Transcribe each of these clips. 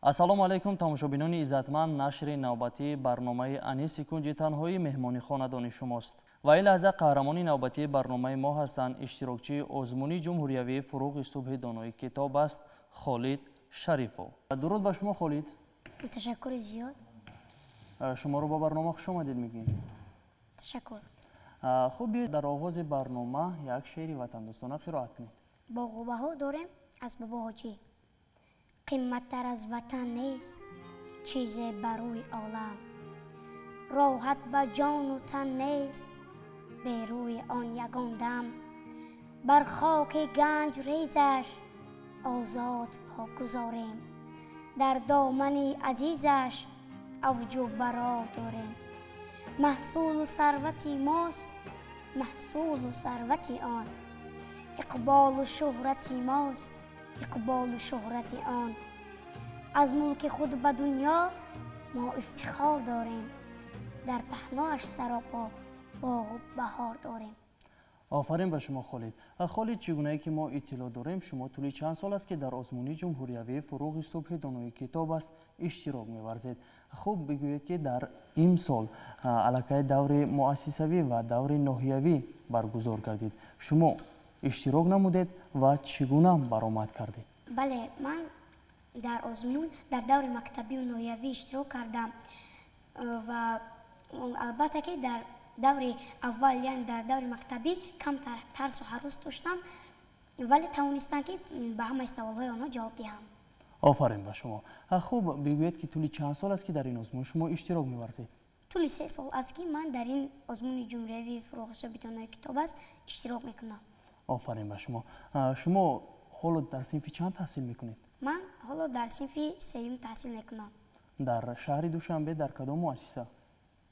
Ассалому алайкум, тамошобинони иззатманд. Нашри навбатии барномаи Аниси кунҷи танҳоӣ меҳмони хонадони шумост. Ва ин лаҳза қаҳрамони навбатии барномаи мо ҳастанд, иштирокчии озмуни ҷумҳуриявии «Фуруғи субҳи донои китоб аст», Холид Шарифов. Дуруд ба шумо, Холид. Ташаккури зиёд. Шуморо ба барнома хушомадед мегӯем. Ташаккур. Хуб, биёед, дар оғози барнома як шеъри ватандӯстона қироат кунед. Боғу баҳор дорем аз Бобо Ҳоҷӣ. Қимматтар аз ватан нест чизе бар рӯи олам, роҳат ба ҷону тан нест берӯи он ягон дам. Бар хоки ганҷ резаш озод пок гузорем, дар домани азизаш авҷу барор дорем. Маҳсулу сарвати мост маҳсулу сарвати он, иқболу шӯҳрати мост иқболу шӯҳрати он. Аз мулки худ ба дунё мо ифтихор дорем, дар паҳноаш саропо боғу баҳор дорем. Офарин ба шумо, Холид. Холид, чӣ гунае ки мо иттилоъ дорем, шумо тӯли чанд сол аст, ки дар озмуни ҷумҳуриявии «Фуруғи субҳи донои китоб аст» иштирок меварзед. Хуб, бигӯед, ки дар имсол аллакай даври муассисавӣ ва даври ноҳиявӣ баргузор гардид. Шумо иштирок намудед ва чӣ гуна баромад кардед? Бале, ман дар озмун дар даври мактабию ноҳиявӣ иштирок кардам ва албатта ки дар даври аввал, яъне дар даври мактабӣ, камтар тарсу ҳарос доштам, вале тавонистам, ки ба ҳамаи саволҳои онҳо ҷавоб диҳам. Офарин ба шумо. Хуб, бигӯед, ки тӯли чанд сол аст, ки дар ин озмун шумо иштирок меварзед? Тӯли 3 сол аст, ки ман дар ин озмуни ҷумҳуриявии «Фуруғи субҳи донои китоб аст» иштирок мекунам. Офарин ба шумо. Шумо ҳоло дар синфи чанд таҳсил мекунед? Ман ҳоло дар синфи сеюм таҳсил мекунам. Дар шаҳри Душанбе дар кадом муассиса?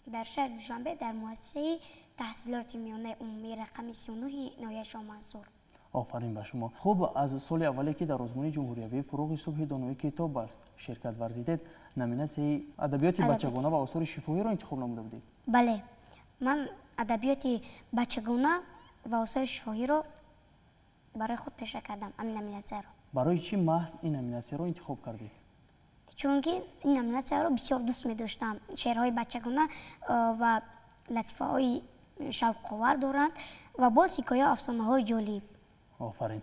Дар шаҳри Душанбе, дар муассисаи таҳсилоти миёнаи умумии рақами 39-и ноҳияи Шоҳмансур. Офарин ба шумо. Хуб, аз соли аввале, ки дар озмуни ҷумҳуриявии «Фуруғи субҳи донои китоб аст» ширкат варзидед, номинатсияи адабиёти бачагона ва осори шифоҳиро интихоб намуда будед. Бале, ман адабиёти бачагона ва осори шифоҳиро барои худ пеша кардам, ҳамин номинатсияро. Барои чӣ маҳз ин номинатсияро интихоб кардед? Чунки ин номинатсияро бисёр дӯст медоштам. Шеърҳои бачагона ва латифаҳои шавқовар доранд ва боз ҳикоя, афсонаҳои ҷолиб. Офарин.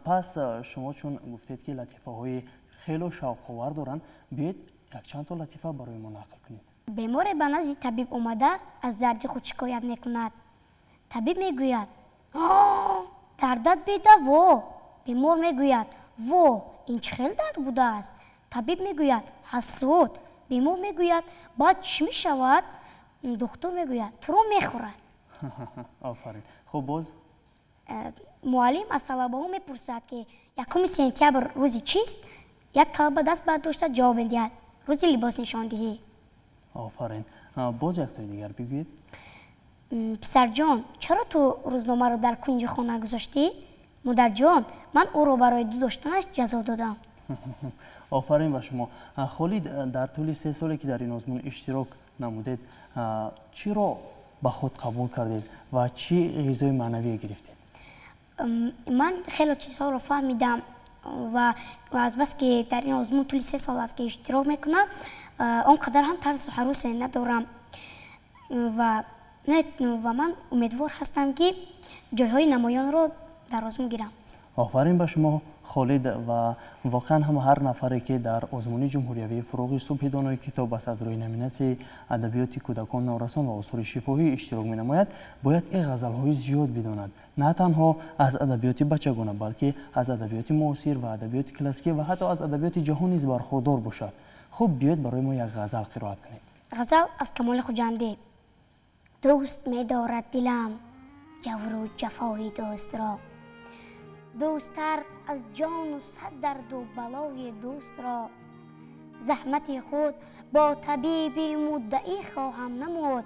Пас шумо чун гуфтед, ки латифаҳои хело шавқовар доранд, биёед, якчандто латифа барои мо нақл кунед. Беморе ба назди табиб омада, аз дарди худ шикоят мекунад. Табиб мегӯяд: «Дардат бедаво». Бемор мегӯяд: «Во, ин чӣ хел дард будааст?» Табиб мегӯяд: «Ҳасуд». Бемор мегӯяд: «Баъд чӣ мешавад?» Духтур мегӯяд: «Туро мехӯрад». Офарин. Хуб, боз? Муаллим аз талабаҳо мепурсад, ки 1 сентябр рӯзи чист? Як талаба даст бардошта ҷавоб медиҳад: «Рӯзи либоснишондиҳӣ». Офарин. Боз яктои дигар бигӯед. «Писарҷон, чаро ту рӯзномаро дар кунҷи хона гузоштӣ?» «Модарҷон, ман ӯро барои ду доштанаш ҷазо додам». Офарин ба шумо, Холид. Дар тӯли 3 соле, ки дар ин озмун иштирок намудед, чиро ба худ қабул кардед ва чӣ ғизои маънавие гирифтед? Ман хеле чизҳоро фаҳмидам ва азбаски дар ин озмун тӯли 3 сол аст, ки иштирок мекунам, он қадар ҳам тарсу ҳаросе надорам ва ман умедвор ҳастам, ки ҷойҳои намоёнро дар озмун гирам. Офарин ба шумо, Холид. Ва воқеан ҳам ҳар нафаре, ки дар озмуни ҷумҳуриявии «Фуруғи субҳи донои китоб аст» аз рӯи номинатсияи адабиёти кӯдакон, наврасон ва осори шифоҳӣ иштирок менамояд, бояд ин ғазалҳои зиёд бидонад, на танҳо аз адабиёти бачагона, балки аз адабиёти муосир ва адабиёти классикӣ ва ҳатто аз адабиёти ҷаҳон низ бархурдор бошад. Хуб, биёед, барои мо як ғазал қироат кунед. Ғазал аз Камоли Хуҷандӣ. Дӯст медорад дилам ҷавру ҷафои дӯстро, дӯсттар аз ҷону сад дарду балои дӯстро. Заҳмати худ бо табиби муддаӣ хоҳам намуд,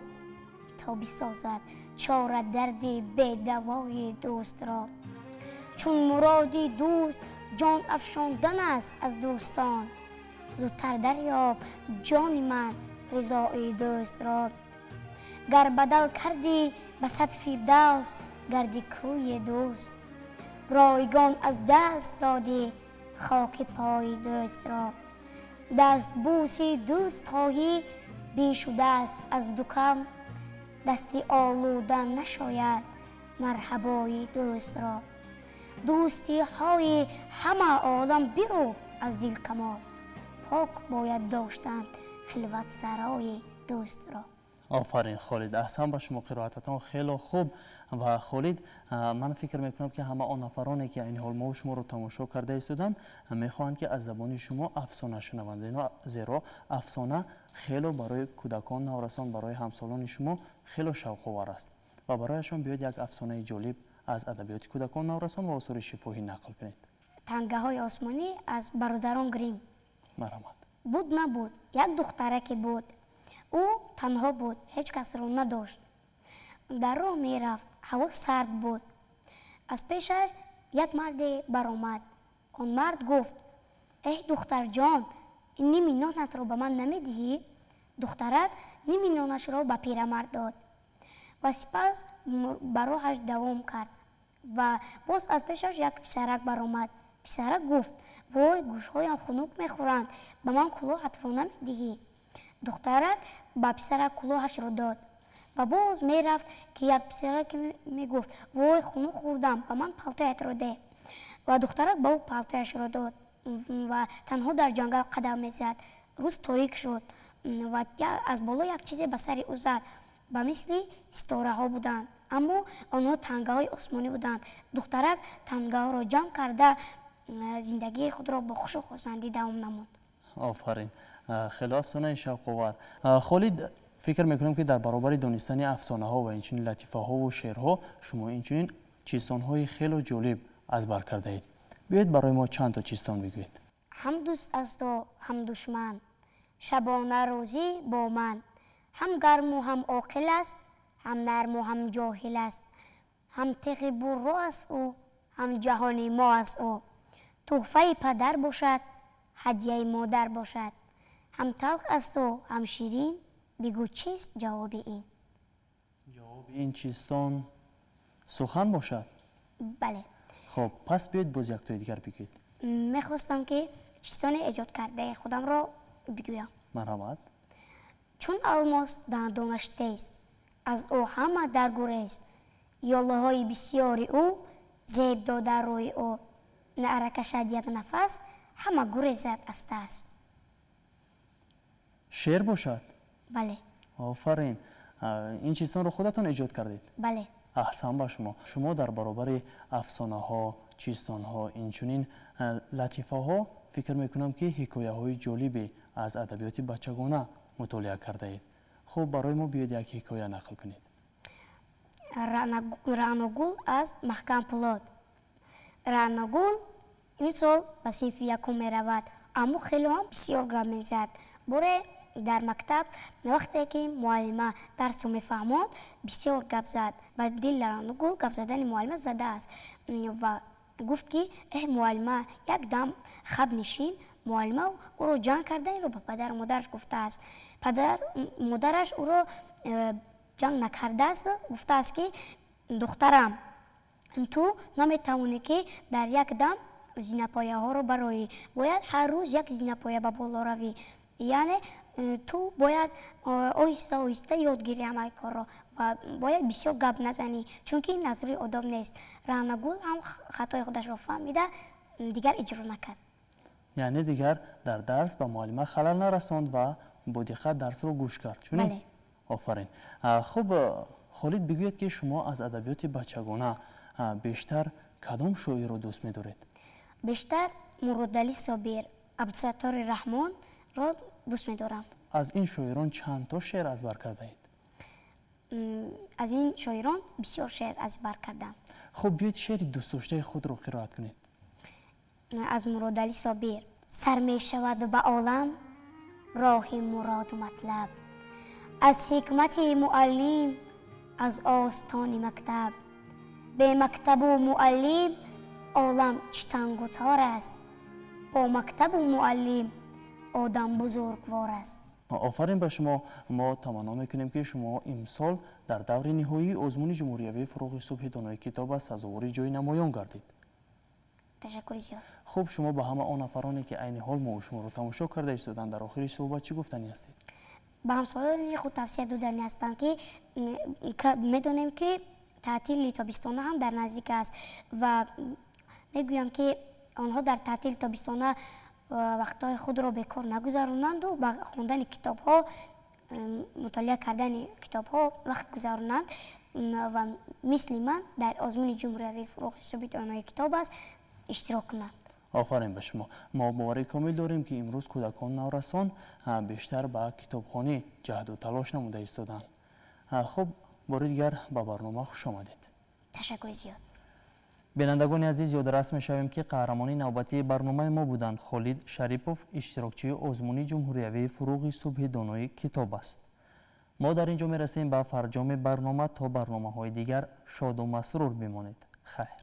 то бисозад чора дарди бедавои дӯстро. Чун муроди дӯст ҷон афшондан аст аз дӯстон, зудтар дарёб, ҷони ман, ризои дӯстро. Гар бадал кардӣ ба сад фирдавс гарди кӯи дӯст, ройгон аз даст додӣ хоки пои дӯстро. Дастбӯси дӯст хоҳӣ бешудааст аз дукам, дасти олуда нашояд марҳабои дӯстро. Дӯстиҳои ҳама олам бирӯ аз дил камол, пок бояд доштанд хилватсарои дӯстро. Офарин Холид, аҳсан ба шумо, қироататон хело хуб. Ва Холид, ман фикр мекунам ки ҳама он нафароне ки айни ҳол мо шуморо тамошо карда истоданд, мехоҳанд ки аз забони шумо афсона шунаванд, зеро афсона хело барои кӯдакон, наврасон, барои ҳамсолони шумо хело шавқовар аст. Ва барояшон биёед як афсонаи ҷолиб аз адабиёти кӯдакон, наврасон ва осори шифоҳӣ нақл кунед. Тангаҳои осмонӣ аз бародарон Грим. Марҳамат. Буд набуд, як духтараке буд. Ӯ танҳо буд, ҳеҷ касро надошт. Дар роҳ мерафт, ҳаво сард буд. Аз пешаш як марде баромад. Он мард гуфт: эҳ духтарҷон, ин ними нонатро ба ман намедиҳӣ? Духтарак ними нонашро ба пирамард дод ва сипас ба роҳаш давом кард. Ва боз аз пешаш як писарак баромад. Писарак гуфт: вой, гӯшҳоям хунук мехӯранд, ба ман кулоҳатро намедиҳӣ? Духтарак ба писарак кулоҳашро дод ва боз мерафт ки як писарак мегуфт: вой, хунук хӯрдам, ба ман палтоятро деҳ. Ва духтарак ба ӯ палтояшро дод ва танҳо дар ҷангал қадам мезад. Рӯз торик шуд ва аз боло як чизе ба сари ӯ зад. Ба мисли ситораҳо буданд, аммо онҳо тангаҳои осмонӣ буданд. Духтарак тангаҳоро ҷамъ карда зиндагии худро бо хушу хурсандӣ давом намуд. Офарин, хеле афсонаи шавқовар. Холид, фикр мекунам ки дар баробари донистани афсонаҳо ва инчунин латифаҳову шеърҳо шумо инчунин чистонҳои хело ҷолиб аз бар кардаед. Биёед барои мо чанд то чистон бигӯед. Ҳам дӯст асту ҳам душман, шабона рӯзӣ бо ман, ҳам гарму ҳам оқил аст, ҳам нарму ҳам ҷоҳил аст, ҳам теғи бурро аст ӯ, ҳам ҷаҳони мо аст ӯ. Тӯҳфаи падар бошад, ҳадияи модар бошад, ҳам талх асту ҳам ширин, бигӯ чист ҷавоби ин? Ҷавоби ин чистон сухан бошад? Бале. Хоб, пас биёед боз яктои дигар бигӯед. Мехостам ки чистони эҷод кардаи худамро бигӯям. Марҳамат. Чун алмос дандонаш тез, аз ӯ ҳама дар гурез, ёлаҳои бисёри ӯ зеб дода рӯи ӯ, наъра кашад як нафас, ҳама гурезад аз тарс. Шеър бошад? Бале. Офарин. Ин чизонро худатон эҷод кардед? Бале. Аҳсан ба шумо. Шумо дар баробари афсонаҳо, чистонҳо, инчунин латифаҳо фикр мекунам ки ҳикояҳои ҷолибе аз адабиёти бачагона мутолиа кардаед. Хуб, барои мо биёед як ҳикоя нақл кунед. Раъногул аз Маҳкам Пулод. Раъногул имсол ба синфи якум меравад, аммо хело ҳам бисёр гап мезад. Боре дар мактаб вақте ки муаллима дарсро мефаҳмонд, бисёр гап зад. Ба дил Раъногул гап задани муаллима задааст ва гуфт ки эҳ муаллима, як дам хаб нишин. Муаллима ӯро ҷанг карда инро ба падару модараш гуфтааст. Падар модараш ӯро ҷанг накардааст, гуфтааст ки духтарам, ту наметавонӣ ки дар як дам зинапояҳоро бароӣ, бояд ҳар рӯз як зинапоя ба боло равӣ. Яъне ту бояд оҳиста оҳиста ёд гирӣ ҳамаи корро ва бояд бисёр гап назанӣ, чунки ин аз рӯи одоб нест. Раъногул ҳам хатои худашро фаҳмида дигар иҷро накард. Яъне дигар дар дарс ба муаллима халал нарасонд ва бо диққат дарсро гӯш кард. Чунин? Бале. Офарин. Хуб, Холид, бигӯед ки шумо аз адабиёти бачагона бештар кадом шоирро дӯст медоред? Бештар Муродалӣ Собир, Абдусаттори Раҳмонро дӯст медорам. Аз ин шоирон чанд то шеър аз бар кардаед? Аз ин шоирон бисёр шеър аз бар кардам. Хуб, биёед шеъри дӯстдоштаи худро қироат кунед. Аз Муродалӣ Собир. Сар мешавад ба олам роҳи муроду матлаб, аз ҳикмати муаллим, аз остони мактаб. Бе мактабу муаллим олам чӣ тангу тор аст, бо мактабу муаллим одам бузургвор аст. Офарин ба шумо. Мо таманно мекунем ки шумо имсол дар даври ниҳоии озмуни ҷумҳуриявии фурӯғи субҳи донои китоб аз сазовори ҷои намоён гардид. Ташаккури зиёд. Хуб, шумо ба ҳама он нафароне, ки айни ҳол мо шуморо тамошо карда истоданд, дар охири суҳбат чӣ гуфтанӣ ҳастед? Ба ҳамсолони худ тавсия додани ҳастам, ки медонем, ки таътили тобистона ҳам дар наздик аст, ва мегӯям, ки онҳо дар таътили тобистона вақтҳои худро бекор нагузаронанду ба хондани китобҳо, мутолиа кардани китобҳо вақт гузаронанд ва мисли ман дар озмуни ҷумҳуриявии «Фурӯғи субҳи донои китоб аст» иштирок кунанд. Офарин ба шумо. Мо боварӣ комил дорем, ки имрӯз кӯдакон, наврасон бештар ба китобхонӣ ҷаҳду талош намуда истоданд. Хуб, бори дигар ба барнома хуш омадед. Ташаккури зиёд. Бинандагони азиз, ёдрас мешавем, ки қаҳрамони навбатии барномаи мо буданд Холид Шарипов, иштирокчии озмуни ҷумҳуриявии «Фурӯғи субҳи донои китоб аст». Мо дар ин ҷо мерасем ба фарҷоми барнома. То барномаҳои дигар шоду масрур бимонед. Хайр.